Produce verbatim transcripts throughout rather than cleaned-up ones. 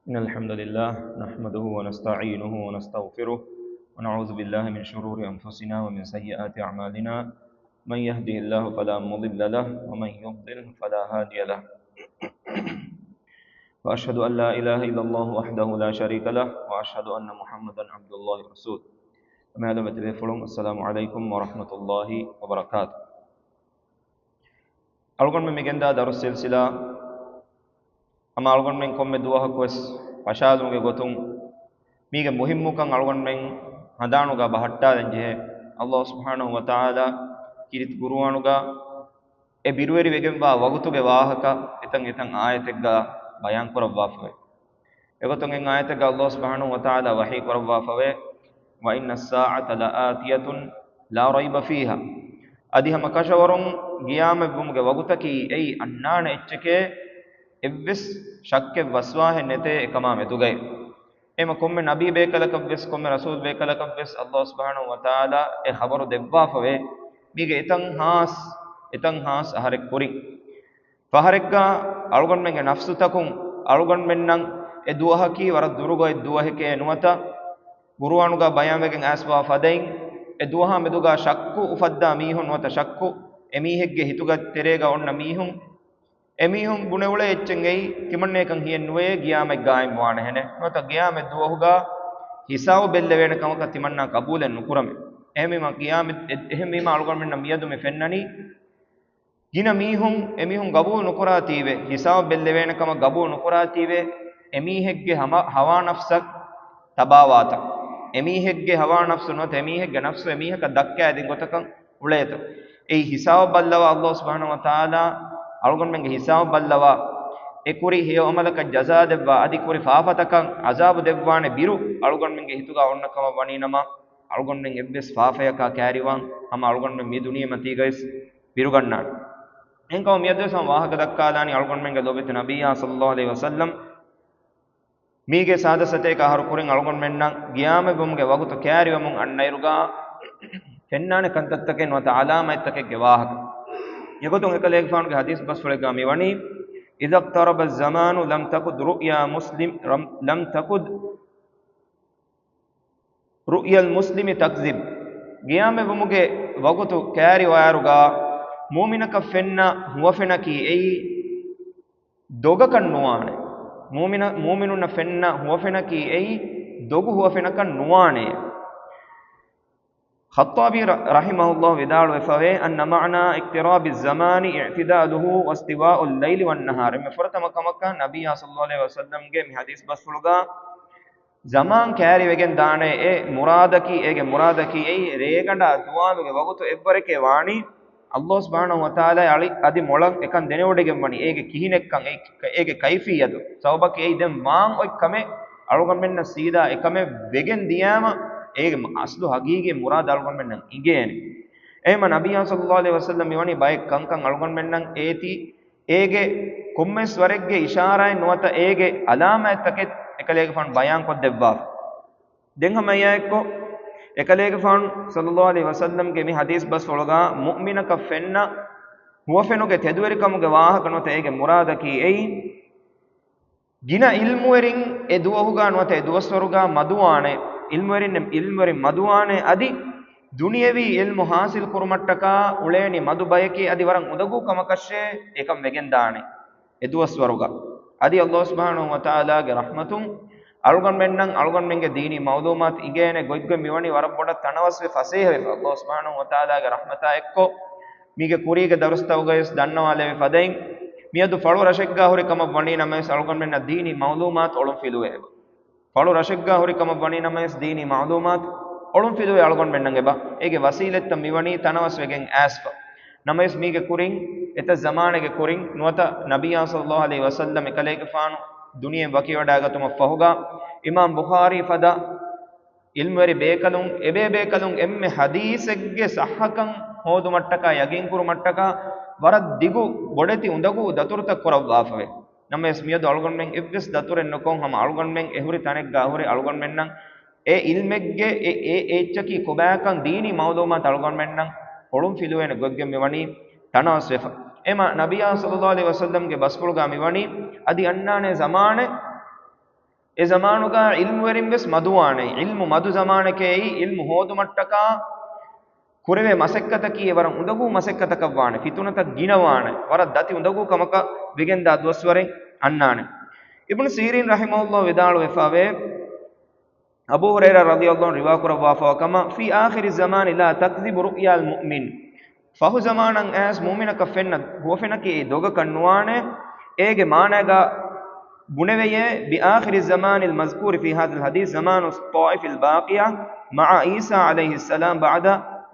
إن الحمد لله نحمده ونستعينه ونستغفره، ونعوذ بالله من شرور أنفسنا ومن سيئات أعمالنا. من يهده الله فلا مضل له، ومن يضلل فلا هادي له. وأشهد أن لا إله إلا الله وحده لا شريك له، وأشهد أن محمدا عبد الله ورسوله. މާތް ބޭފުޅުން، السلام عليكم ورحمة الله وبركاته. އަޅުގަނޑުމެން މިގެންދާ ދަރުސް ސިލްސިލާ ހަމަ އަޅުގަނޑުމެން ކޮންމެ ދުވަހަކުވެސް ފަށާލުމުގެ ގޮތުން މީގެ މުހިއްމުކަން އަޅުގަނޑުމެން ހަނދާނުގަ ބަހައްޓާލަން ޖެހޭ. އައްލާހު ސުބްޙާނަހު ވަތަޢާލާ ކީރިތި ޤުރުއާނުގަ އެ ބިރުވެރިވެގެންވާ ވަގުތުގެ ވާހަކަ އެތަން އެތަން އާޔަތެއްގަ ބަޔާން ކުރައްވާފަވޭ. އެގޮތުން އެއް އާޔަތެއްގަ އައްލާހު ސުބްޙާނަހު ވަތަޢާލާ ވަޙީ ކުރައްވާފަވޭ، وَإِنَّ السَّاعَةَ لَآتِيَةٌ لَا رَيْبَ فِيهَا. އަދި ހަމަ ކަށަވަރުން ގިޔާމަތްވުމުގެ ވަގުތަކީ އެއީ އަންނާނެ އެއްޗެކޭ، އެއްވެސް ޝައްކެއް ވަސްވާހެއް ނެތޭ އެކަމާ މެދުގައި. އެމަ ކޮންމެ ނަބީ ބޭކަލަކަށްވެސް، ކޮންމެ ރަސޫލް ބޭކަލަކަށްވެސް އައްލާހު ސުބްޙާނަހު ވަތަޢާލާ އެ ޚަބަރު ދެއްވާފަވޭ، މީގެ އެތަން ހާސް، އެތަން ހާސް އަހަރެއް ކުރިން. ފަހަރެއްގަ އަޅުގަނޑުމެންގެ ނަފްސުތަކުން އަޅުގަނޑުމެންނަށް އެ ދުވަހަކީ ވަރަށް ދުރުގޮތް ދުވަހެކޭ ނުވަތަ، ޤުރުއާނުގަ ބަޔާންވެގެން އައިސްވާ ފަދައިން، އެ ދުވަހާ މެދުގަ ޝައްކު އުފައްދާ މީހުން ނުވަތަ ޝައްކު އެމީހެއްގެ ހިތުގެ ތެރޭގަ އޮންނަ މީހުން، އެމީހުން ބުނެ އުޅޭ އެއްޗެއް އެއީ ތިމަންނަޔަކަށް ހިޔެއް ނުވޭ ގިޔާމަތް ގާއިމްވާނެހެނެއް ނުވަތަ ގިޔާމަތް ދުވަހުގަ ހިސާބު ބެއްލެވޭނެ ކަމަކަށް ތިމަންނާ ޤަބޫލެއް ނުކުރަމޭ. އެހެންވީމަ ގިޔާމަތް، އެ، އެހެންވީމަ އަޅުގަނޑުމެންނަށް މިއަދު މި ފެންނަނީ ގިނަ މީހުން، އެމީހުން ގަބޫލު ނުކުރާތީވެ، ހިސާބު ބެއްލެވޭނެ ކަމަށް ގަބޫލު ނުކުރާތީވެ، އެމީހެއްގެ ހަމަ، ހަވާ ނަފްސަށް ތަބާވާތަން. އެމީހެއްގެ ހަވާ ނަފްސު ނުވަތަ އެމީހެއްގެ ނަފްސު އެމީހަކަށް ދައްކާދިން ގޮތަކަށް އުޅޭތަން. އެއީ ހިސާބު ބައްލަވާ، އައްލާހު ސުބްޙާނަހު ވަތަޢާލާ އަޅުގަނޑުމެންގެ ހިސާބު ބައްލަވާ، އެ ކުރި ހެޔޮ އަމަލަކަށް ޖަޒާ ދެއްވާ، އަދި ކުރި ފާފަތަކަށް ޢަޒާބު ދެއްވާނެ ބިރު އަޅުގަނޑުމެންގެ ހިތުގަ އޮންނަ ކަމަށް ވަނީ ނަމަ، އަޅުގަނޑުމެން އެއްވެސް ފާފަޔަކާ ކައިރިވާން ހަމަ އަޅުގަނޑުމެން މި ދުނިޔެމަތީގައިސް ބިރުގަންނާނެ. އެހެންކަމުން މިއަދުވެސް ހަމަ ވާހަކަ ދައްކާލާނީ އަޅުގަނޑުމެންގެ ލޯބިވެތި ނަބިއްޔާ ޞައްލައްލާހު ޢަލައިހި ވަސައްލަމް މީގެ ސާދަ ސަތޭކަ އަހަރު ކުރިން އަޅުގަނޑުމެންނަށް ގިޔާމަތްވުމުގެ ވަގުތު ކައިރިވަމުން އަންނައިރުގަ ފެންނާނެ ކަންތައްތަކެއް ނުވަތަ ޢަލާމަތްތަކެއްގެ ވާހަކަ. އެގޮތުން އެކަލޭގެފާނުގެ ޙަދީޘް ބަސްފުޅެއްގަ މިވަނީ، إذا اقترب الزمان لم تكد رؤيا مسلم، لم تكد رؤيا المسلم تكذب. ގިޔާމަތްވުމުގެ ވަގުތު ކައިރިވާއިރުގަ މުއުމިނަކަށް ފެންނަ ހުވަފެނަކީ އެއީ ދޮގަކަށް ނުވާނެ. މުއުމިނަ-، މުއުމިނުންނަށް ފެންނަ ހުވަފެނަކީ އެއީ ދޮގު ހުވަފެނަކަށް ނުވާނެ. ޚައްޠާބީ ރަ-، ރަޙިމަހުﷲ ވިދާޅުވެފަވޭ، أن معنى اقتراب الزمان اعتداله واستواء الليل والنهار. އެންމެ ފުރަތަމަ ކަމަކަށް ނަބިއްޔާ ޞައްލައްލާހު ޢަލައިހި ވަސައްލަމްގެ މި ޙަދީޘް ބަސްފުޅުގަ ޒަމާން ކައިރިވެގެން ދާނެ. އެ މުރާދަކީ، އޭގެ މުރާދަކީ އެއީ ރޭގަނޑާ ދުވާލުގެ ވަގުތު އެއްވަރެކޭ ވާނީ، އައްލާހު ސުބްޙާނަހު ވަތަޢާލާ އަޅި-، އަދި މޮޅަށް އެކަން ދެނެވޮޑިގެން ވަނީ އޭގެ ކިހިނެއްކަން، އޭ-، އޭގެ ކައިފިއްޔަތު. ސަބަބަކީ އެއީ ދެން ވާން އޮތް ކަމެއް އަޅުގަނޑުމެންނަށް ސީދާ އެކަމެއް ވެގެން ދިޔާމަ، އޭގެ އަސްލު ހަގީގީ މުރާދު އަޅުގަނޑުމެންނަށް އިނގޭނެ. އެހެންމަ ނަބިއްޔާ ޞައްލައްލާހު ޢަލައިހި ވަސައްލަމް މިވަނީ ބައެއް ކަންކަން އަޅުގަނޑުމެންނަށް އޭތި އޭގެ ކޮންމެސް ވަރެއްގެ އިޝާރާތް ނުވަތަ އޭގެ އަލާމާތްތަކެއް އެކަލޭގެފާނު ބަޔާންކޮށްދެއްވާފަ. ދެން ހަމަ އެއާއެއްކޮށް، އެކަލޭގެފާނު ޞައްލައްލާހު ޢަލައިހި ވަސައްލަމްގެ މި ޙަދީޘް ބަސްފުޅުގަ މުއުމިނަކަށް ފެންނަ ހުވަފެނުގެ ތެދުވެރިކަމުގެ ވާހަކަ ނުވަތަ އޭގެ މުރާދަކީ އެއީ، ގިނަ ޢިލްމުވެރިން އެ ދުވަހުގަ ނުވަތަ އެ ދުވަސްވަރުގަ މަދުވާނެ، ޢިލްމުވެރިން، ޢިލްމުވެރިން މަދުވާނެ، އަދި ދުނިޔެވީ ޢިލްމު ޙާޞިލް ކުރުމަށްޓަކާ އުޅޭނީ މަދު ބަޔަކީ، އަދި ވަރަށް އުނދަގޫ ކަމަކަށޭ އެކަން ވެގެންދާނެ. އެ ދުވަސްވަރުގަ އަދި އައްލާހު ސުބްޙާނަހު ވަތަޢާލާގެ ރަޙްމަތުން އަޅުގަނޑުމެންނަށް އަޅުގަނޑުމެންގެ ދީނީ މަޢުލޫމާތު އިނގޭނެ ގޮތްގޮތް މިވަނީ ވަރަށް ބޮޑަށް ތަނަވަސްވެ ފަސޭހަވެފަ. އައްލާހު ސުބްޙާނަހު ވަތަޢާލާގެ ރަޙްމަތާ އެއްކޮށް، މީގެ ކުރީގެ ދަރުސްތަކުގައިވެސް ދަންނަވާލެވި ފަދައިން، މިއަދު ފަޅު ރަށެއްގާ ހުރި ކަމަށް ވަނީ ނަމަވެސް އަޅުގަނޑުމެންނަށް ދީނީ މަޢުލޫމާތު އޮޅުންފިލުވެ އެބަ. ފަޅު ރަށެއްގާ ހުރި ކަމަށް ވަނީ ނަމަވެސް ދީނީ މަޢުލޫމާތު އޮޅުންފިލުވެ އަޅުގަނޑުމެންނަށް އެބަ. އޭގެ ވަސީލަތްތައް މިވަނީ ތަނަވަސްވެގެން އައިސްފަ. ނަމަވެސް މީގެ ކުރިން އެތައް ޒަމާނެއްގެ ކުރިން ނުވަތަ ނަބިއްޔާ ޞައްލައްލާހު ޢަލައިހި ވަސައްލަމް އެކަލޭގެފާނު ދުނިޔެއިން ވަކިވެވަޑައިގަތުމަށް ފަހުގަ، އިމާމް ބުޚާރީ ފަދަ ޢިލްމުވެރި ބޭކަލުން، އެބޭބޭކަލުން އެންމެ ޙަދީޘެއްގެ ޞައްޙަކަން ހޯދުމަށްޓަކާ ޔަގީންކުރުމަށްޓަކާ ވަރަށް ދިގު ބޮޑެތި އުނދަގޫ ދަތުރުތައް ކުރައްވާފަވޭ. ނަމަވެސް މިއަދު އަޅުގަނޑުމެން އެއްވެސް ދަތުރެއް ނުކޮށް ހަމަ އަޅުގަނޑުމެން އެ ހުރި ތަނެއްގާ ހުރެ އަޅުގަނޑުމެންނަށް އެ ޢިލްމެއްގެ އެ، އެ، އެއްޗަކީ ކޮބާކަން ދީނީ މަޢުލޫމާތު އަޅުގަނޑުމެންނަށް އޮޅުން ފިލުވޭނެ ގޮތްގެން މިވަނީ ތަނަވަސްވެފަ. އެމަ ނަބިއްޔާ ޞައްލައްލާހު ޢަލައިހި ވަސައްލަމްގެ ބަސްފުޅުގާ މިވަނީ އަދި އަންނާނެ ޒަމާނެއް އެ ޒަމާނުގަ ޢިލްމުވެރިން ވެސް މަދުވާނެ. ޢިލްމު މަދު ޒަމާނެކޭ. ޢިލްމު ހޯދުމަށްޓަކާ ކުރެވޭ މަސައްކަތަކީ އެ ވަރަށް އުނދަގޫ މަސައްކަތަކަށްވާނެ. ފިތުނަތައް ގިނަވާނެ. ވަރަށް ދަތި އުނދަގޫ ކަމަކަށް ވެގެންދާ ދުވަސްވަރެއް އަންނާނެ. އިބްނު ސީރީން ރަޙިމަހުﷲ ވިދާޅުވެފަވޭ، އަބޫ ހުރައިރާ ރަޟިޔަﷲ ޢަންހު ރިވާކުރައްވާފަވާ ކަމަށް، "في آخر الزمان لا تكذب رؤيا المؤمن." ފަހު ޒަމާނަށް އައިސް މުއުމިނަކަށް ފެންނަ ހުވަފެނަކީ އެއީ ދޮގަކަށް ނުވާނެ. އޭގެ މާނައިގަ ބުނެވެޔޭ، "بآخر الزمان المذكور في هذا الحديث زمان الطوائف الباقية مع عيسى عليه السلام بعد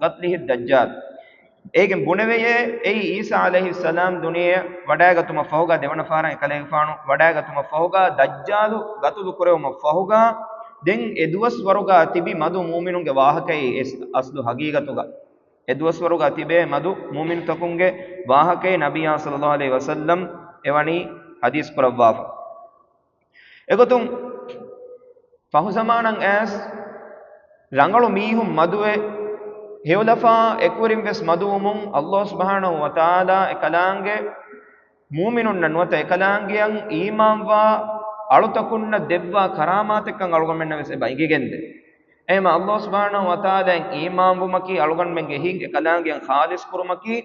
قتله الدجال." އޭގެން ބުނެވެޔޭ، އެއީ ޢީސާ ޢަލައިހިއްސަލާމް ދުނިޔެއަށް ވަޑައިގަތުމަށް ފަހުގަ، ދެވަނަ ފަހަރަށް އެކަލޭގެފާނު ވަޑައިގަތުމަށް ފަހުގަ، ދައްޖާލު ގަތުލު ކުރެވުމަށް ފަހުގަ، ދެން އެ ދުވަސް ވަރުގަ ތިބި މަދު މުއުމިނުންގެ ވާހަކައެއް އަސްލު ހަގީގަތުގަ. އެ ދުވަސްވަރުގަ ތިބޭ މަދު މުއުމިނުތަކުންގެ ވާހަކައެއް ނަބިއްޔާ ޞައްލައްލާހު ޢަލައިހި ވަސައްލަމް އެވަނީ ޙަދީޘް ކުރައްވާފަ. އެގޮތުން ފަހު ޒަމާނަށް އައިސް ރަނގަޅު މީހުން މަދުވެ، ހެޔޮލަފާ އެކުވެރިން ވެސް މަދުވުމުން، ﷲ ސުބްޙާނަހޫ ވަތަޢާލާ އެކަލާނގެ މުއުމިނުންނަށް ނުވަތަ އެކަލާނގެއަށް އީމާންވާ އަޅުތަކުންނަށް ދެއްވާ ކަރާމާތެއްކަން އަޅުގަނޑުމެންނަށް ވެސް އެބަ އެނގިގެންދޭ. އެހެންމަ ﷲ ސުބްޙާނަހޫ ވަތަޢާލާއަށް އީމާންވުމަކީ، އަޅުގަނޑުމެންގެ ހިތް އެކަލާނގެއަށް ޚާލިޞް ކުރުމަކީ،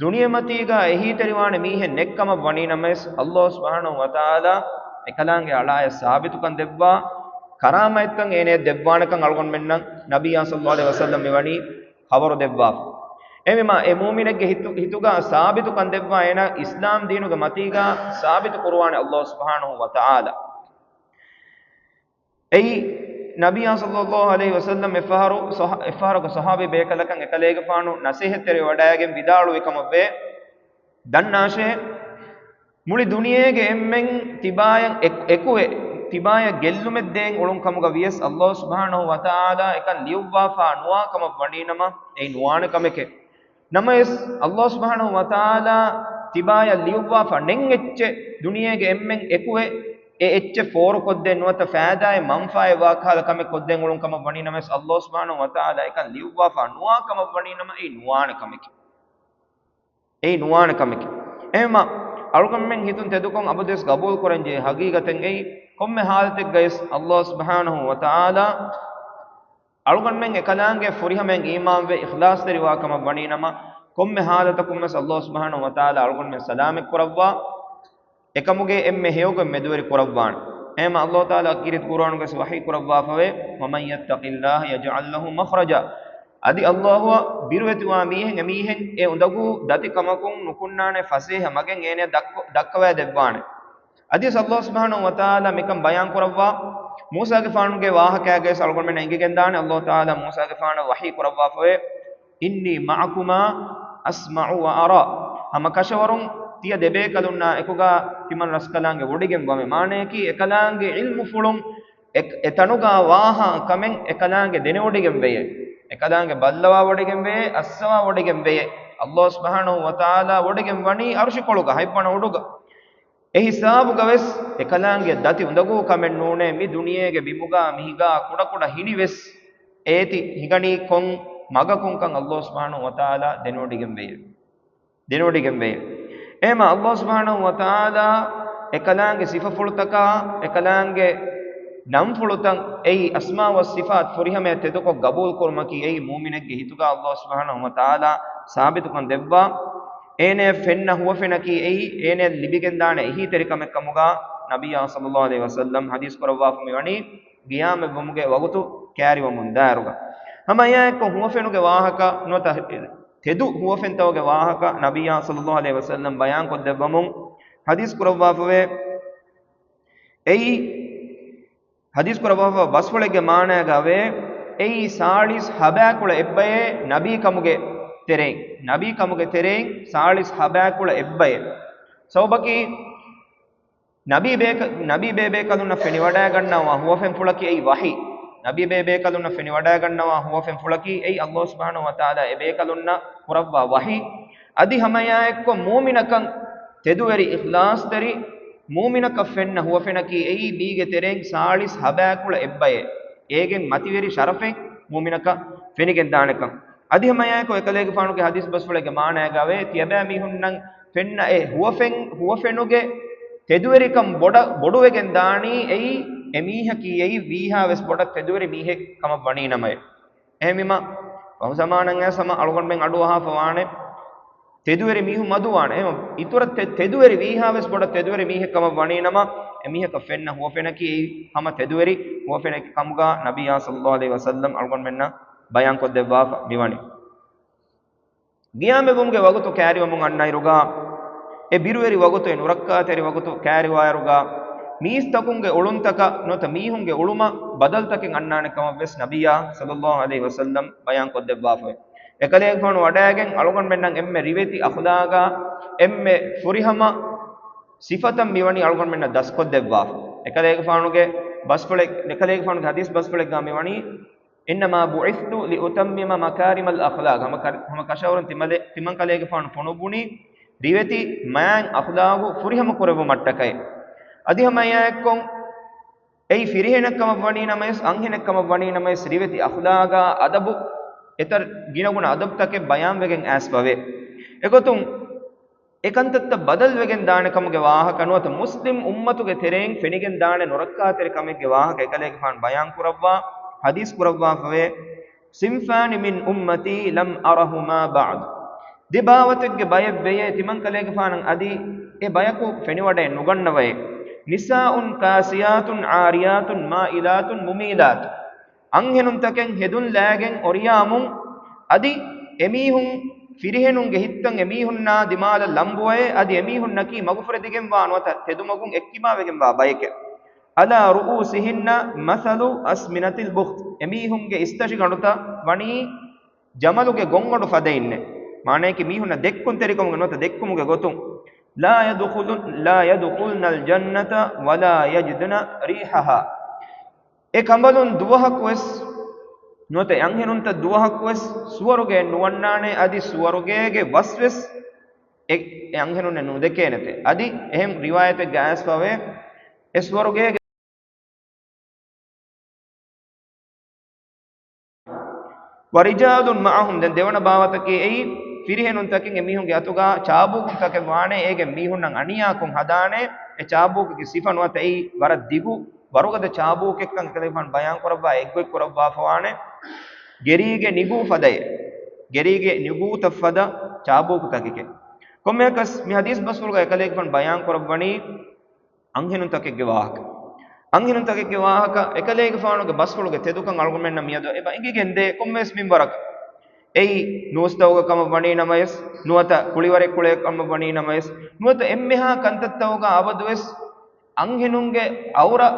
ދުނިޔެމަތީގަ އެހީތެރިވާނެ މީހެއް ނެތްކަމަށް ވަނީނަމަވެސް، ﷲ ސުބްޙާނަހޫ ވަތަޢާލާ އެކަލާނގެ އަޅާޔަށް ސާބިތުކަން ދެއްވާ، ކަރާމަތްތައް އޭނަޔަށް ދެއްވާނެކަން އަޅުގަނޑުމެންނަށް ނަބިއްޔާ ޞައްލައްލާހު ޢަލައިހި ވަސައްލަމް މިވަނީ ޚަބަރު ދެއްވާފަ. އެހެންވީމާ، އެ މުއުމިނެއްގެ ހިތު، ހިތުގަ ސާބިތުކަން ދެއްވާ، އޭނަ އިސްލާމް ދީނުގެ މަތީގަ ސާބިތު ކުރުވާނެ ﷲ ސުބްޙާނަހޫ ވަތަޢާލާ. އެއީ، ނަބިއްޔާ ޞައްލައްލާހު ޢަލައިހި ވަސައްލަމް އެއްފަހަރު ޞަޙ، އެއްފަހަރަކު ޞަޙާބީ ބޭކަލަކަށް އެކަލޭގެފާނު ނަޞޭޙަތްތެރިވެވަޑައިގެން ވިދާޅުވި ކަމަށްވޭ. ދަންނާށޭ، މުޅި ދުނިޔޭގެ އެންމެން ތިބާޔަށް އެ، އެކުވެ، ތިބާޔަށް ގެއްލުމެއް ދޭން އުޅުން ކަމުގަ ވިޔަސް، ﷲ ސުބްޙާނަހޫ ވަތަޢާލާ އެކަން ލިޔުއްވާފާ ނުވާ ކަމަށް ވަނީނަމަ، އެއީ ނުވާނެ ކަމެކޭ. ނަމަވެސް، ﷲ ސުބްޙާނަހޫ ވަތަޢާލާ ތިބާޔަށް ލިޔުއްވާފަ ނެތް އެއްޗެއް ދުނިޔޭގެ އެންމެން އެކުވެ، އެ އެއްޗެއް ފޯރުކޮށްދޭން ނުވަތަ ފައިދާއެއް މަންފާއެއް ވާ ކަހަލަ ކަމެއް ކޮށްދޭން އުޅުން ކަމަށް ވަނީ ނަމަވެސް، ﷲ ސުބްޙާނަހޫ ވަތަޢާލާ އެކަން ލިޔުއްވާފަ ނުވާ ކަމަށް ވަނީ ނަމަ، އެއީ ނުވާނެ ކަމެކޭ. އެއީ ނުވާނެ ކަމެކޭ. އެހެންމަ، އަޅުގަނޑުމެން ހިތުން ތެދުކޮށް އަބަދުވެސް ގަބޫލު ކުރަންޖެހޭ ހަގީގަތެއް އެއީ، ކޮންމެ ހާލަތެއްގައިސް ﷲ ސުބްޙާނަހޫ ވަތަޢާލާ އަޅުގަނޑުމެން އެކަލާނގެ ފުރިހަމައިން އީމާންވެ އިޚްލާޞްތެރިވާ ކަމަށް ވަނީ ނަމަ، ކޮންމެ ހާލަތަކުން ވެސް ﷲ ސުބްޙާނަހޫ ވަތަޢާލާ އަޅުގަނޑުމެން ސަލާމަތް ކުރައްވާ، އެކަމުގެ އެންމެ ހެޔޮގޮތް މެދުވެރި ކުރައްވާނެ. އެހެންމަ ﷲ ތަޢާލާ ކީރިތި ޤުރުއާނުގައި ވަޙީ ކުރައްވާފަވޭ، "وَمَن يَتَّقِ اللَّهَ يَجْعَل لَّهُ مَخْرَجًا." އަދި ﷲ އަށް ބިރުވެތިވާ މީހެއް އެމީހެއް އެ އުނދަގޫ ދަތި ކަމަކުން ނުކުންނާނެ ފަސޭހަ މަގެއް އޭނަޔަށް ދައްކަ، ދައްކަވައި ދެއްވާނެ. އަދިވެސް ﷲ ސުބްޙާނަހޫ ވަތަޢާލާ މިކަން ބަޔާން ކުރައްވާ، މޫސާގެފާނުގެ ވާހަކައިގައި ވެސް އަޅުގަނޑުމެންނަށް އެނގިގެންދާނެ، ﷲ ތަޢާލާ މޫސާގެފާނަށް ވަޙީ ކުރައްވާފަވޭ، "إِنِّي مَعَكُمَا أَسْمَعُ وَأَرَىٰ." ހަމަ ކަށަވަރުން ތިޔަ ދެބޭކަލުންނާ އެކުގަ ތިމަން ރަސްކަލާނގެ ވޮޑިގެން ވަމެ. މާނަޔަކީ، އެކަލާނގެ ޢިލްމުފުޅުން އެ، އެ ތަނުގަ ވާހަ ކަމެއް އެކަލާނގެ ދެނެވޮޑިގެން ވެޔޭ. އެކަލާނގެ ބައްލަވާ ވޮޑިގެން ވެޔޭ، އައްސަވާ ވޮޑިގެން ވެޔޭ. ﷲ ސުބްޙާނަހޫ ވަތަޢާލާ ވޮޑިގެން ވަނީ އަރުޝިކޮޅުގަ، ހަތްވަނަ އުޑުގަ. އެ ހިސާބުގަވެސް އެކަލާނގެ ދަތި އުނދަގޫ ކަމެއް ނޫނޭ، މި ދުނިޔޭގެ ބިމުގަ މި ހިނގާ ކުޑަކުޑަ ހިނިވެސް އޭތި ހިނގަނީ ކޮން މަގަކުންކަން ﷲ ސުބްޙާނަހޫ ވަތަޢާލާ ދެނެވޮޑިގެން ވެޔޭ. ދެނެވޮޑިގެން ވެޔޭ. އެހެންމަ ﷲ ސުބްޙާނަހޫ ވަތަޢާލާ އެކަލާނގެ ސިފަފުޅުތަކާ، އެކަލާނގެ ނަންފުޅުތައް އެއީ އަސްމާ ވަ ސިފާތް ފުރިހަމަޔަށް ތެދުކޮށް ގަބޫލު ކުރުމަކީ އެއީ މުއުމިނެއްގެ ހިތުގަ ﷲ ސުބްޙާނަހޫ ވަތަޢާލާ ސާބިތުކަން ދެއްވާ، އޭނަޔަށް ފެންނަ ހުވަފެނަކީ އެއީ، އޭނަޔަށް ލިބިގެންދާނެ އެހީތެރިކަމެއް ކަމުގަ ނަބިއްޔާ ޞައްލައްލާހު ޢަލައިހި ވަސައްލަމް ޙަދީޘް ކުރައްވާފަ މިވަނީ ޤިޔާމަތްވުމުގެ ވަގުތު ކައިރިވަމުން ދާއިރުގަ. ހަމަ އެއާއެއްކޮށް ހުވަފެނުގެ ވާހަކަ ނުވަތަ ތެދު ހުވަފެންތަކުގެ ވާހަކަ ނަބިއްޔާ ޞައްލައްލާހު ޢަލައިހި ވަސައްލަމް ބަޔާންކޮށްދެއްވަމުން ޙަދީޘް ކުރައްވާފަވޭ. އެއީ، ޙަދީޘް ކުރައްވާފަ ބަސްފުޅެއްގެ މާނައިގަ ވޭ، އެއީ ސާޅީސް ހަބައިކުޅަ އެއްބައެއް ނަބީ ކަމުގެ ތެރެއިން، ނަބީ ކަމުގެ ތެރެއިން ސާޅީސް ހަބައިކުޅަ އެއްބައެއް. ސަބަބަކީ، ނަބީ ބޭކަ، ނަބީ ބޭބޭކަލުންނަށް ފެނިވަޑައިގަންނަވާ ހުވަފެންފުޅަކީ އެއީ ވަޙީ. ނަބީ ބޭބޭކަލުންނަށް ފެނިވަޑައިގަންނަވާ ހުވަފެންފުޅަކީ އެއީ ﷲ ސުބްޙާނަހޫ ވަތަޢާލާ އެބޭކަލުންނަށް ކުރައްވާ ވަޙީ. އަދި ހަމައެއާއެއްކޮށް މުއުމިނަކަށް ތެދުވެރި އިޚްލާޞްތެރި މުއުމިނަކަށް ފެންނަ ހުވަފެނަކީ އެއީ މީގެ ތެރެއިން ސާޅީސް ހަބައިކުޅަ އެއްބައެއް. އޭގެން މަތިވެރި ޝަރަފެއް މުއުމިނަކަށް ފެނިގެންދާނެކަން. އަދި ހަމައެއާއެކު އެކަލޭގެފާނުގެ ޙަދީޘް ބަސްފުޅެއްގެ މާނައިގަ ވޭ، ތިޔަބައިމީހުންނަށް ފެންނަ އެ ހުވަފެން، ހުވަފެނުގެ ތެދުވެރިކަން ބޮޑަ، ބޮޑުވެގެން ދާނީ އެއީ، އެމީހަކީ އެއީ ވީހާވެސް ބޮޑަށް ތެދުވެރި މީހެއް ކަމަށް ވަނީ ނަމައެވެ. އެހެންވީމަ، ބަހު ޒަމާނަށް އައިސް ހަމަ އަޅުގަނޑުމެން އަޑުއަހާފަ ވާނެ، ތެދުވެރި މީހުން މަދުވާނެ. އެހެން އިތުރަށް ތެ-، ތެދުވެރި ވީހާވެސް ބޮޑަށް ތެދުވެރި މީހެއް ކަމަށް ވަނީ ނަމަ، އެމީހަކަށް ފެންނަ ހުވަފެނަކީ އެއީ ހަމަ ތެދުވެރި ހުވަފެނެއް ކަމުގަ ނަބިއްޔާ ޞައްލައްލާހު ޢަލައިހި ވަސައްލަމް އަޅުގަނޑުމެންނަށް ބަޔާންކޮށްދެއްވާފަ މިވަނީ. ގިޔާމަތްވުމުގެ ވަގުތު ކައިރިވަމުން އަންނައިރުގަ، އެ ބިރުވެރި ވަގުތު، އެ ނުރައްކާތެރި ވަގުތު ކައިރިވާއިރުގަ، މީސްތަކުންގެ އުޅުންތަކަށް ނުވަތަ މީހުންގެ އުޅުމަށް ބަދަލުތަކެއް އަންނާނެ ކަމަށް ވެސް ނަބިއްޔާ ޞައްލައްލާހު ޢަލައިހި ވަސައްލަމް ބަޔާންކޮށްދެއްވާފައެވެ. އެކަލޭގެފާނު ވަޑައިގެން އަޅުގަނޑުމެންނަށް އެންމެ ރިވެތި އަޚުލާގާ، އެންމެ ފުރިހަމަ ސިފަތައް މިވަނީ އަޅުގަނޑުމެންނަށް ދަސްކޮށްދެއްވާފަ. އެކަލޭގެފާނުގެ ބަސްފުޅެއް، އެކަލޭގެފާނުގެ ޙަދީޘް ބަސްފުޅެއްގާ މިވަނީ، إنما بعثت لأتمم مكارم الأخلاق. ހަމަ ކަ-، ހަމަ ކަށަވަރުން ތިމަލެ-، ތިމަންކަލޭގެފާނު ފޮނުއްވުނީ ރިވެތި މާތް އަޚުލާގު ފުރިހަމަ ކުރެއްވުމަށްޓަކައި. އަދި ހަމަ އެއާއެއްކޮށް، އެއީ ފިރިހެނެއް ކަމަށް ވަނީ ނަމަވެސް، އަންހެނެއް ކަމަށް ވަނީ ނަމަވެސް، ރިވެތި އަޚުލާގާ އަދަބު، އެތައް ގިނަގުނަ އަދަބުތަކެއް ބަޔާންވެގެން އައިސްފަވޭ. އެގޮތުން، އެކަންތައްތައް ބަދަލުވެގެން ދާނެ ކަމުގެ ވާހަކަ ނުވަތަ މުސްލިމް އުއްމަތުގެ ތެރެއިން ފެނިގެން ދާނެ ނުރައްކާތެރި ކަމެއްގެ ވާހަކަ އެކަލޭގެފާނު ބަޔާން ކުރައްވާ، ޙަދީޘް ކުރައްވާފަވޭ، صنفان من أمتي لم أرهما بعد. ދެ ބާވަތެއްގެ ބައެއް ވެޔޭ ތިމަންކަލޭގެފާނަށް އަދި އެ ބަޔަކު ފެނިވަޑައެއް ނުގަންނަވައޭ. نساء كاسيات عاريات مائلات مميلات. އަންހެނުންތަކެއް ހެދުން ލައިގެން އޮރިޔާމުން، އަދި އެމީހުން ފިރިހެނުންގެ ހިތްތައް އެމީހުންނާ ދިމާލަށް ލަނބުވައޭ، އަދި އެމީހުންނަކީ މަގުފުރެދިގެންވާ ނުވަތަ ތެދުމަގުން އެއްކިބާވެގެންވާ ބައެކެވެ. على رؤوسهن مثل أسمنة البخت. އެމީހުންގެ އިސްތަށިގަނޑުތައް ވަނީ ޖަމަލުގެ ގޮންއޮޑު ފަދައިންނޭ. މާނަޔަކީ މީހުންނަށް ދެއްކުންތެރިކަމުގެ ނުވަތަ ދެއްކުމުގެ ގޮތުން. لا يدخل، لا يدخلن الجنة ولا يجدن ريحها. އެ ކަނބަލުން ދުވަހަކުވެސް ނުވަތަ އެ އަންހެނުންތައް ދުވަހަކުވެސް ސުވަރުގެއެއް ނުވަންނާނެ، އަދި ސުވަރުގޭގެ ވަސްވެސް އެ، އެ އަންހެނުންނެއް ނުދެކޭނެތެ. އަދި އެހެން ރިވާޔަތެއްގަ އައިސްފަވޭ، އެ ސުވަރުގޭގެ ورجال معهم. ދެން ދެވަނަ ބާވަތަކީ އެއީ، ފިރިހެނުންތަކެއް އެމީހުންގެ އަތުގަ ޗާބޫކުތަކެއް ވާނެ، އޭގެ މީހުންނަށް އަނިޔާކޮށް ހަދާނެ، އެ ޗާބޫކުގެ ސިފަ ނުވަތަ އެއީ ވަރަށް ދިގު ވަރުގަދަ ޗާބޫކެއްކަން އެކަލޭގެފާނު ބަޔާން ކުރައްވާ އެއްގޮތް ކުރައްވާފަވާނެ، ގެރީގެ ނިގޫ ފަދައެއް، ގެރީގެ ނިގޫތައް ފަދަ ޗާބޫކުތަކެކެ. ކޮންމެއަކަސް މި ޙަދީޘް ބަސްފުޅުގަ އެކަލޭގެފާނު ބަޔާން ކުރައްވަނީ، އަންހެނުންތަކެއްގެ ވާހަކަ. އަންހެނުންތަކެއްގެ ވާހަކަ، އެކަލޭގެފާނުގެ ބަސްފުޅުގެ ތެދުކަން އަޅުގަނޑުމެންނަށް މިއަދު އެބަ އެނގިގެންދޭ ކޮންމެވެސް މިންވަރަކަށް. އެއީ ނޫސްތަކުގެ ކަމަށް ވަނީ ނަމަވެސް، ނުވަތަ ކުޅިވަރެއް ކުޅޭ ކަމަށް ވަނީ ނަމަވެސް، ނުވަތަ އެންމެހާ ކަންތައްތަކުގަ އަބަދުވެސް އަންހެނުންގެ އައުރަ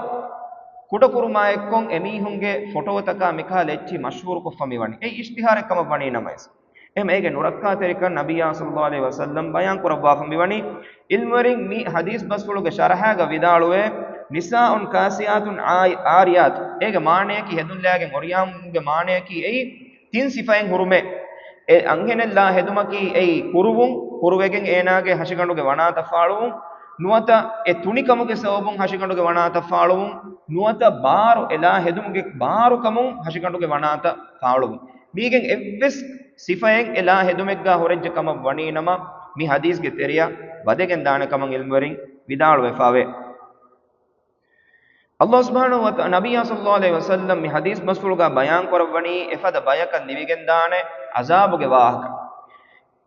ކުޑަކުރުމާއެއްކޮށް އެމީހުންގެ ފޮޓޯތަކާ މިކަހަލަ އެއްޗިހި މަޝްހޫރުކޮށްފަ މިވަނީ. އެއީ އިޝްތިހާރެއް ކަމަށް ވަނީ ނަމަވެސް. އެހެން އޭގެ ނުރައްކާތެރިކަން ނަބިއްޔާ ޞައްލައްލާހު ޢަލައިހި ވަސައްލަމް ބަޔާން ކުރައްވާފަ މިވަނީ. ޢިލްމުވެރިން މި ޙަދީޘް ބަސްފުޅުގެ ޝަރަޙާގަ ވިދާޅުވޭ، نساء كاسيات عا-، عاريات. އޭގެ މާނަޔަކީ ހެދުން ލައިގެން އޮރިޔާމުންގެ މާނަޔަކީ އެއީ ތިން ސިފައިން ހުރުމޭ. އެ އަންހެނެއްލާ ހެދުމަކީ އެއީ ކުރުވުން، ކުރުވެގެން އޭނާގެ ހަށިގަނޑުގެ ވަނާތައް ފާޅުވުން، ނުވަތަ އެ ތުނިކަމުގެ ސަބަބުން ހަށިގަނޑުގެ ވަނާތައް ފާޅުވުން، ނުވަތަ ބާރު އެލާ ހެދުމުގެ ބާރުކަމުން ހަށިގަނޑުގެ ވަނާތައް ފާޅުވުން. މީގެން އެއްވެސް ސިފައެއް އެލާ ހެދުމެއްގާ ހުރެއްޖެ ކަމަށް ވަނީ ނަމަ، މި ޙަދީޘްގެ ތެރެއަށް ވަދެގެން ދާނެ ކަމަށް ޢިލްމުވެރިން ވިދާޅުވެފަވޭ. ﷲ ސުބްޙާނަހޫ ވަތަ-، ނަބިއްޔާ ޞައްލައްލާހު ޢަލައިހި ވަސައްލަމް މި ޙަދީޘް ބަސްފުޅުގާ ބަޔާން ކުރައްވަނީ އެފަދަ ބަޔަކަށް ލިބިގެންދާނެ ޢަޒާބުގެ ވާހަކަ.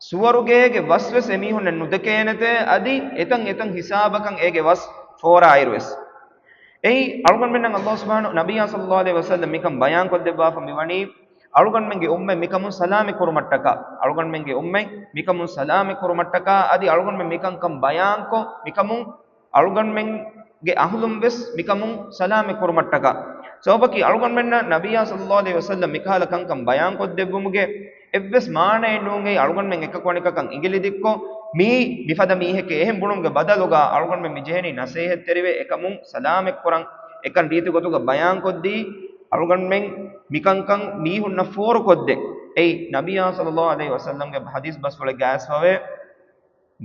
ސުވަރުގޭގެ ވަސްވެސް އެމީހުންނަށް ނުދެކޭނެތޭ، އަދި އެތަން އެތަން ހިސާބަކަށް އޭގެ ވަސް ފޯރާއިރުވެސް. އެއީ އަޅުގަނޑުމެންނަށް ﷲ ސުބްޙާނަހޫ، ނަބިއްޔާ ޞައްލައްލާހު ޢަލައިހި ވަސައްލަމް މިކަން ބަޔާން ކޮށްދެއްވާފަ މިވަނީ، އަޅުގަނޑުމެންގެ އުއްމަތް މިކަމުން ސަލާމަތް ކުރުމަށްޓަކާ، އަޅުގަނޑުމެންގެ އުއްމަތް މިކަމުން ސަލާމަތް ކުރުމަށްޓަކާ، އަދި އަޅުގަނޑުމެން މިކަންކަން ބަޔާންކޮށް، މިކަމުން އަޅުގަނޑުމެންގެ އަހުލުން ވެސް މިކަމުން ސަލާމަތް ކުރުމަށްޓަކާ. ސަބަބަކީ އަޅުގަނޑުމެންނަށް ނަބިއްޔާ ޞައްލައްލާހު ޢަލައިހި ވަސައްލަމް މިކަހަލަ ކަންކަން ބަޔާން ކޮށްދެއްވުމުގެ އެއްވެސް މާނައެއް ނޫން. އެއީ އަޅުގަނޑުމެން އެކަކު އަނެކަކަށް އިނގިލި ދިއްކޮށް، މީ މިފަދަ މީހެކޭ އެހެން ބުނުމުގެ ބަދަލުގަ އަޅުގަނޑުމެން މި ޖެހެނީ ނަސޭހަތްތެރިވެ އެކަމުން ސަލާމަތްކުރަން، އެކަން ރީތި ގޮތުގަ ބަޔާންކޮށްދީ، އަޅުގަނޑުމެން މިކަންކަން މީހުންނަށް ފޯރުކޮށްދޭ. އެއީ ނަބިއްޔާ ޞައްލައްލާހު ޢަލައިހި ވަސައްލަމްގެ ޙަދީޘް ބަސްފުޅެއްގައި އައިސްފަވޭ،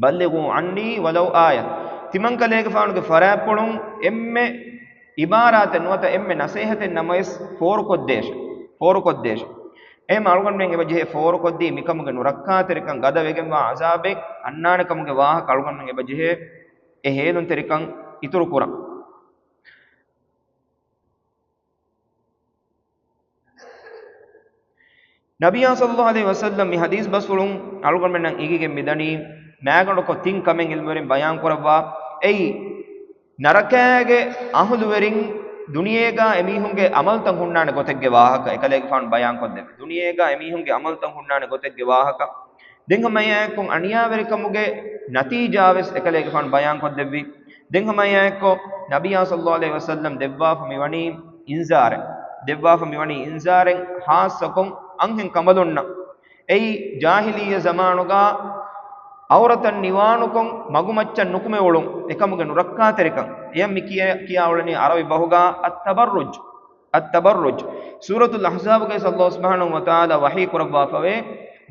بلغوا عني ولو آية. ތިމަންކަލޭގެފާނުގެ ފަރާތްޕުޅުން އެންމެ ޢިބާރާތެއް ނުވަތަ އެންމެ ނަސޭހަތެއް ނަމަވެސް ފޯރުކޮށްދޭށޭ. ފޯރުކޮށްދޭށޭ. އެހެން އަޅުގަނޑުމެން އެބަޖެހޭ ފޯރުކޮށްދީ މިކަމުގެ ނުރައްކާތެރިކަން ގަދަވެގެންވާ ޢަޒާބެއް އަންނާނެ ކަމުގެ ވާހަކަ އަޅުގަނޑުމެން އެބަޖެހޭ އެ ހޭލުންތެރިކަން އިތުރުކުރަން. ނަބިއްޔާ ޞައްލައްލާހު ޢަލައިހި ވަސައްލަމް މި ޙަދީޘް ބަސްފުޅުން އަޅުގަނޑުމެންނަށް އިނގިގެން މިދަނީ، މާގަނޑުކޮށް ތިން ކަމެއް ޢިލްމުވެރިން ބަޔާން ކުރައްވާ. އެއީ، ނަރަކައިގެ އަހުލުވެރިން ދުނިޔޭގަ އެމީހުންގެ ޢަމަލުތައް ހުންނާނެ ގޮތެއްގެ ވާހަކަ އެކަލޭގެފާނު ބަޔާންކޮށްދެއްވި. ދުނިޔޭގަ އެމީހުންގެ ޢަމަލުތައް ހުންނާނެ ގޮތެއްގެ ވާހަކަ. ދެން ހަމައެއާއެކު އަނިޔާވެރިކަމުގެ ނަތީޖާވެސް އެކަލޭގެފާނު ބަޔާންކޮށްދެއްވި. ދެން ހަމައެއާއެކު ނަބިއްޔާ ޞައްލައްލާހު ޢަލައިހި ވަސައްލަމް ދެއްވާފަ މިވަނީ އިންޒާރެއް. ދެއްވާފަ މިވަނީ އިންޒާރެއް، ޚާއްޞަކޮށް އަންހެން ކަނބަލުންނަށް. އެއީ، ޖާހިލިއްޔަ ޒަމާނުގަ ޢައުރަތަށް ނިވާނުކޮށް، މަގުމައްޗަށް ނުކުމެ އުޅުން، އެކަމުގެ ނުރައްކާތެރިކަން. އެޔަށް މި ކިޔަ-، ކިޔާ އުޅެނީ ޢަރަބި ބަހުގަ އައްތަބައްރުޖް. އައްތަބައްރުޖް. ސޫރަތުލް އަޙްޒާބުގައި ﷲ ސުބްޙާނަހޫ ވަތަޢާލާ ވަޙީ ކުރައްވާފަވޭ،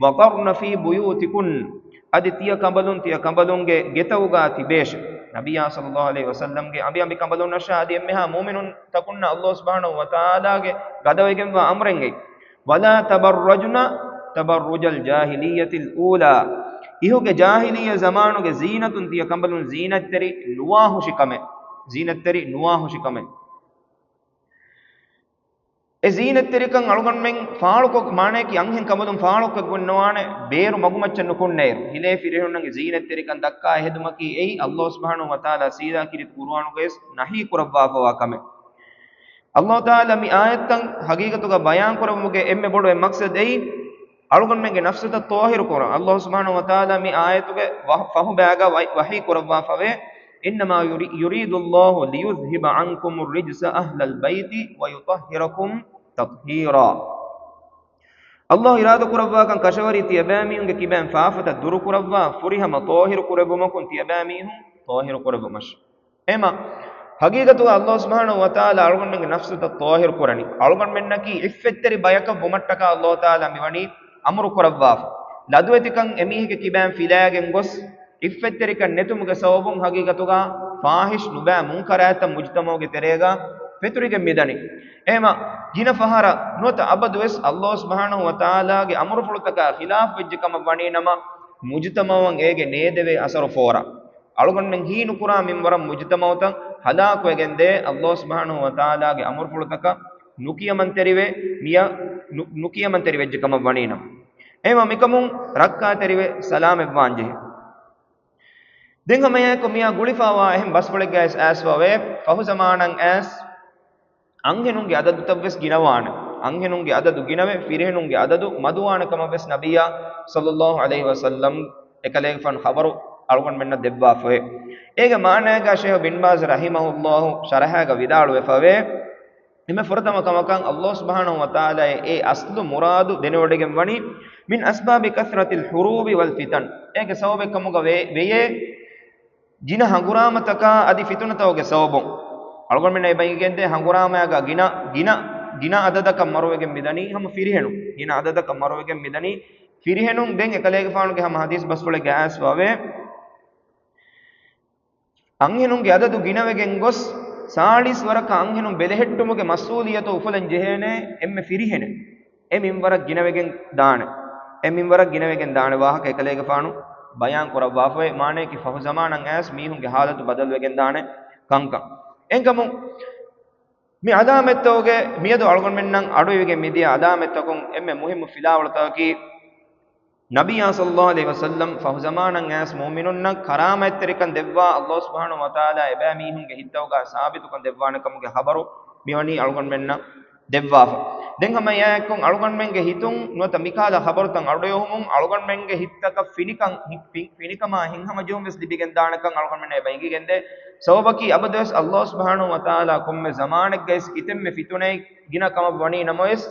"وَقَرْنَ فِي بُيُوتِكُنَّ." އަދި ތިޔަ ކަނބަލުން، ތިޔަ ކަނބަލުންގެ ގެތައުގަ ތިބޭށޭ. ނަބިއްޔާ ޞައްލައްލާހު ޢަލައިހި ވަސައްލަމްގެ އަނބި އަނބި ކަނބަލުންނަށާ އަދި އެންމެހާ މުއުމިނުންތަކުންނަށް ﷲ ސުބްޙާނަހޫ ވަތަޢާލާގެ ގަދަވެގެންވާ އަމްރެއްގައި. "وَلَا تَبَرَّجْنَ تَبَرُّجَ الْجَاهِلِيَّةِ الْأُولَىٰ." އިހުގެ ޖާހިލިއްޔަ ޒަމާނުގެ ޒީނަތުން ތިޔަ ކަނބަލުން ޒީނަތްތެރި ނުވާހުށި ކަމެއް. ޒީނަތްތެރި ނުވާހުށި ކަމެއް. އެ ޒީނަތްތެރިކަން އަޅުގަނޑުމެން ފާޅުކޮށް، މާނަޔަކީ އަންހެން ކަނބަލުން ފާޅުކޮށްގެން ނުވާނެ، ބޭރު މަގުމައްޗަށް ނުކުންނައިރު. ހިލޭ ފިރިހެނުންނަށް ޒީނަތްތެރިކަން ދައްކާ ހެދުމަކީ އެއީ، ﷲ ސުބްޙާނަހޫ ވަތަޢާލާ ސީދާ ކީރިތި ޤުރުއާނުގައި ނަހީ ކުރައްވާފަވާ ކަމެއް. ﷲ ތަޢާލާ މި އާޔަތްތައް ހަގީގަތުގަ ބަޔާން ކުރެއްވުމުގެ އެންމެ ބޮޑު އެއް މަޤްޞަދު އެއީ، އަޅުގަނޑުމެންގެ ނަފްސުތައް ޠާހިރު ކުރަން. ﷲ ސުބްޙާނަހޫ ވަތަޢާލާ މި އާޔަތުގެ ވަ-، ފަހު ބައިގަ ވަ-، ވަޙީ ކުރައްވާފަވޭ، "إِنَّمَا يُرِي-، يُرِيدُ اللَّهُ لِيُذْهِبَ عَنْكُمُ الرِّجْسَ أَهْلَ الْبَيْتِ وَيُطَهِّرَكُمْ تَطْهِيرًا." ﷲ އިރާދަ ކުރައްވާކަން ކަށަވަރީ ތިޔަބައިމީހުންގެ ކިބައިން ފާފަތައް ދުރުކުރައްވާ، ފުރިހަމަ ޠާހިރު ކުރެއްވުމަކުން ތިޔަބައިމީހުން ޠާހިރު ކުރެއްވުމަށް. އެމަ، ހަގީގަތުގަ ﷲ ސުބްޙާނަހޫ ވަތަޢާލާ އަޅުގަނޑުމެންގެ ނަފްސުތައް ޠާހިރު ކުރަނީ. އަޅުގަނޑުމެންނަކީ އިއްފަތްތެރި ބަޔަކަށް ވުމަށްޓަކާ ﷲ ތަޢާލާ މިވަނީ އަމުރު ކުރައްވާފަ. ލަދުވެތިކަން އެމީހެއްގެ ކިބައިން ފިލައިގެން ގޮސް، އިއްފަތްތެރިކަން ނެތުމުގެ ސަބަބުން ހަގީގަތުގަ ފާޙިޝް ނުބައި މުންކަރާތްތައް މުޖުތަމަޢުގެ ތެރޭގަ ފެތުރިގެން މިދަނީ. އެހެމަ ގިނަ ފަހަރަށް ނުވަތަ އަބަދުވެސް ﷲ ސުބްޙާނަހޫ ވަތަޢާލާގެ އަމުރުފުޅުތަކާ ޚިލާފު ވެއްޖެ ކަމަށް ވަނީ ނަމަ، މުޖުތަމަޢަށް އޭގެ ނޭދެވޭ އަސަރު ފޯރާ. އަޅުގަނޑުމެން ހީނުކުރާ މިންވަރަށް މުޖުތަމަޢުތައް ހަލާކުވެގެންދޭ، ﷲ ސުބްޙާނަހޫ ވަތަޢާލާގެ އަމުރުފުޅުތަކަށް ނުކިޔަމަންތެރިވެ، މިޔަ-، ނު-، ނުކިޔަމަންތެރިވެއްޖެ ކަމަށް ވަނީނަމަ. އެހެމަ މިކަމުން ރައްކާތެރިވެ ސަލާމަތްވާންޖެހޭ. ދެން ހަމައެއާއެކު މިއާ ގުޅިފަވާ އެހެން ބަސްފުޅެއްގައި އައިސްފަވޭ، ފަހު ޒަމާނަށް އައިސް އަންހެނުންގެ އަދަދުތައްވެސް ގިނަވާނެ. އަންހެނުންގެ އަދަދު ގިނަވެ، ފިރިހެނުންގެ އަދަދު މަދުވާނެ ކަމަށްވެސް ނަބިއްޔާ ޞައްލައްލާހު ޢަލައިހި ވަސައްލަމް އެކަލޭގެފާނު ޚަބަރު އަޅުގަނޑުމެންނަށް ދެއްވާފަވޭ. އޭގެ މާނައިގަ ޝޭޚް ބިން ބާޒް ރަޙިމަހުﷲ ޝަރަޙާގަ ވިދާޅުވެފަވޭ، އެންމެ ފުރަތަމަ ކަމަކަށް ﷲ ސުބްޙާނަހޫ ވަތަޢާލާ އެ އަސްލު މުރާދު ދެނެވޮޑިގެން ވަނީ، "من أسباب كثرة الحروب والفتن." އޭގެ ސަބަބެއް ކަމުގަ ވެ-، ވެޔޭ، ގިނަ ހަނގުރާމަތަކާ އަދި ފިތުނަތަކުގެ ސަބަބުން. އަޅުގަނޑުމެންނަށް އެބަ އިނގެންދޭ ހަނގުރާމައިގަ ގިނަ، ގިނަ، ގިނަ އަދަދަކަށް މަރުވެގެން މިދަނީ ހަމަ ފިރިހެނުން. ގިނަ އަދަދަކަށް މަރުވެގެން މިދަނީ ފިރިހެނުން. ދެން އެކަލޭގެފާނުގެ ހަމަ ޙަދީޘް ބަސްފުޅެއްގައި އައިސްފަވޭ، އަންހެނުންގެ އަދަދު ގިނަވެގެން ގޮސް، ސާޅީސް ވަރަކަށް އަންހެނުން ބެލެހެއްޓުމުގެ މަސްއޫލިއްޔަތު އުފުލަން ޖެހޭނެ އެންމެ ފިރިހެނެއް. އެ މިންވަރަށް ގިނަވެގެން ދާނެ. އެ މިންވަރަށް ގިނަވެގެން ދާނެ ވާހަކަ އެކަލޭގެފާނު ބަޔާން ކުރައްވާފައި، މާނަޔަކީ ފަހު ޒަމާނަށް އައިސް މީހުންގެ ހާލަތު ބަދަލުވެގެން ދާނެ ކަންކަން. އެހެންކަމުން، މި ޢަލާމަތްތަކުގެ މިއަދު އަޅުގަނޑުމެންނަށް އަޑުއިވިގެން މިދިޔަ ޢަލާމަތްތަކުން އެންމެ މުހިއްމު ފިލާވަޅުތަކަކީ، ނަބިއްޔާ ޞައްލައްލާހު ޢަލައިހި ވަސައްލަމް ފަހު ޒަމާނަށް އައިސް މުއުމިނުންނަށް ކަރާމަތްތެރިކަން ދެއްވާ، ﷲ ސުބްޙާނަހޫ ވަތަޢާލާ އެބައިމީހުންގެ ހިތްތަކުގަ ސާބިތުކަން ދެއްވާނެ ކަމުގެ ޚަބަރު މިވަނީ އަޅުގަނޑުމެންނަށް ދެއްވާފަ. ދެން ހަމަ އެއާއެއްކޮށް އަޅުގަނޑުމެންގެ ހިތުން ނުވަތަ މިކަހަލަ ޚަބަރުތައް އަޑުއެހުމުން އަޅުގަނޑުމެންގެ ހިތްތަކަށް ފިނިކަން، ހި-، ފި-، ފިނިކަމާ ހިތްހަމަޖެހުން ވެސް ލިބިގެންދާނެކަން އަޅުގަނޑުމެންނަށް އެބަ އިނގިގެންދޭ. ސަބަބަކީ އަބަދުވެސް ﷲ ސުބްޙާނަހޫ ވަތަޢާލާ ކޮންމެ ޒަމާނެއްގައިސް ކިތަންމެ ފިތުނައެއް ގިނަ ކަމަށް ވަނީ ނަމަވެސް،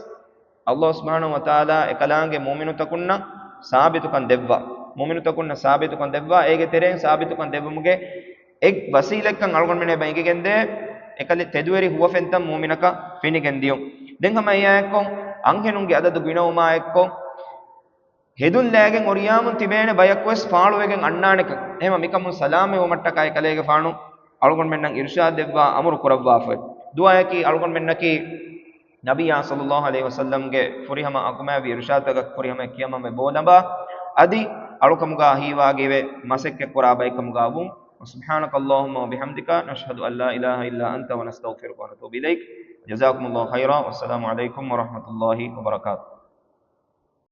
ﷲ ސުބްޙާނަހޫ ވަތަޢާލާ އެކަލާނގެ މުއުމިނުތަކުންނަށް ސާބިތުކަން ދެއްވާ. މުއުމިނުތަކުންނަށް ސާބިތުކަން ދެއްވާ. އޭގެ ތެރެއިން ސާބިތުކަން ދެއްވުމުގެ އެއް ވަސީލަތްކަން އަޅުގަނޑުމެން އެބަ އިނގިގެންދޭ، އެކަލޭ ތެދުވެރި ހުވަފެންތައް މުއުމިނަކަށް ފެނިގެން ދިޔުން. ދެން ހަމަ އެއާއެއްކޮށް، އަންހެނުންގެ އަދަދު ގިނަވުމާއެއްކޮށް، ހެދުން ލައިގެން އޮރިޔާމުން ތިބޭނެ ބަޔަކުވެސް ފާޅުވެގެން އަންނާނެކަން. އެހެމަ މިކަމުން ސަލާމަތްވުމަށްޓަކާ އެކަލޭގެފާނު އަޅުގަނޑުމެންނަށް އިރުޝާދު ދެއްވާ އަމުރު ކުރައްވާފައި. ދުޢާއަކީ އަޅުގަނޑުމެންނަކީ ނަބިއްޔާ ޞައްލައްލާހު ޢަލައިހި ވަސައްލަމްގެ ފުރިހަމަ އަގުމާވި އިރުޝާދުތަކަށް ފުރިހަމަ ކިޔަމަން ވެ ބޯލަނބާ، އަދި އަޅުކަމުގަ ހީވާގިވެ މަސައްކަތްކުރާ ބައެއްކަމުގަ ވުން. وسبحانك اللهم وبحمدك، نشهد أن لا إله إلا أنت، ونستغفرك ونتوب إليك. جزاكم الله خيرا، والسلام عليكم ورحمة الله وبركاته.